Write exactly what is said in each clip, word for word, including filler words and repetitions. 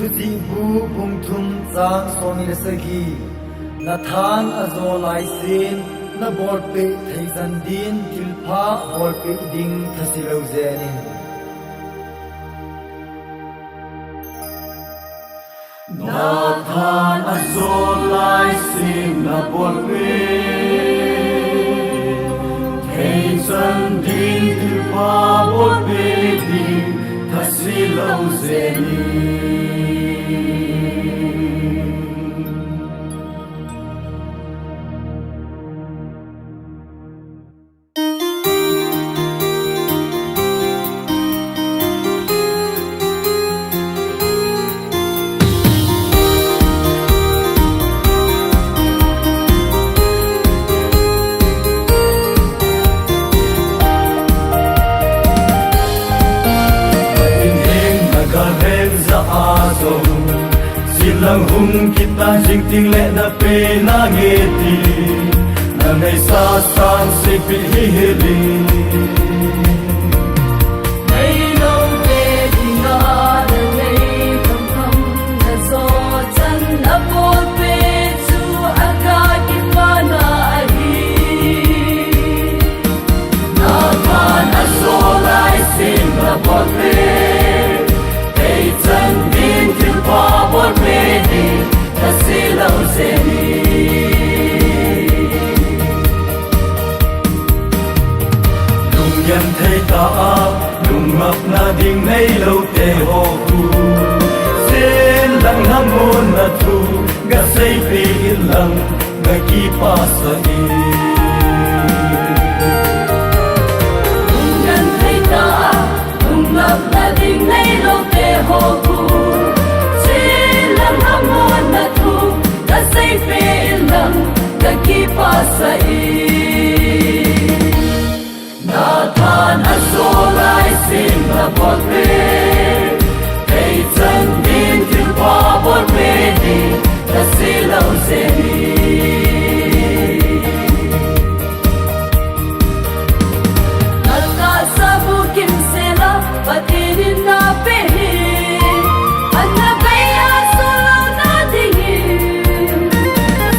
Thuchih bu bung thum chang som ni le sagi. Nathan ajo laisin, nabolpeh thei chan din thilpha bolpeh ding thase lou jeng in. Nathan ajo laisin, nabolpeh thei chan din thilpha bolpeh ding thase lou jeng in. Nain heng nagal heng jah a jong, chin lang hung kit tan jing teng le napeh nange ti, nangaisah sang seipeh hih in. Neilou te dinga nanei kham kham, najo chan nabolpeh chu aga kipana ahi. Nathan ajo laisin, nabolpeh thei chan din thilpha bolpeh ding thase lou jeng in. Lunggenthei tah a, lungngapna ding neilou teho khu, chin lang lhamonna thu gaseipeh in lang, gakipasah in. Lunggenthei tah a, lungngapna ding neilou teho khu, chin lang lhamonna thu gaseipeh in lang, gakipasah in. Nathan ajo laisin, nabolpeh thei chan din thilpha bolpeh ding thase lou jeng in. Natahsa bu kimsel a Pathen in napeh hi, anabei a suhlouna dingin,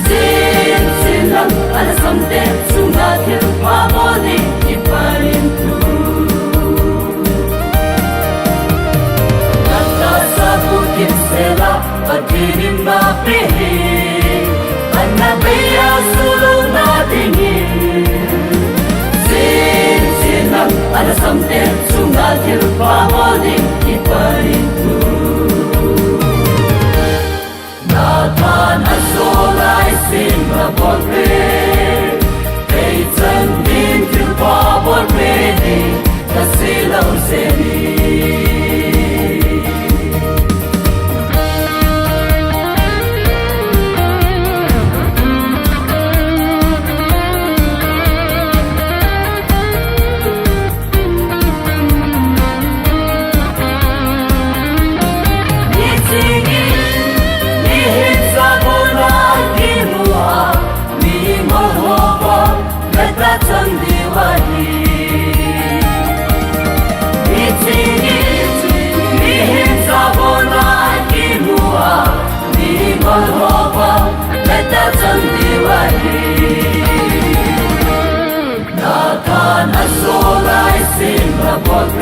chin chin lang ana samte chunga thilpha bol ding kipah in tu. Natahsa bu kimsel a Pathen in napeh hi, anabei a suhlouna dingin, chin chin lang ana samte chunga thilpha bol ding kipah in tu. Nathan ajo laisin, nabolpeh thei chan din thilpha bolpeh ding thase lou jeng in. Mihem sabon a kimu a, mingol ho bou veta chang diu ahi. Mihem sabon a kimu a, mingol ho bou veta chang diu ahi. Nathan ajo laisin, nabolpeh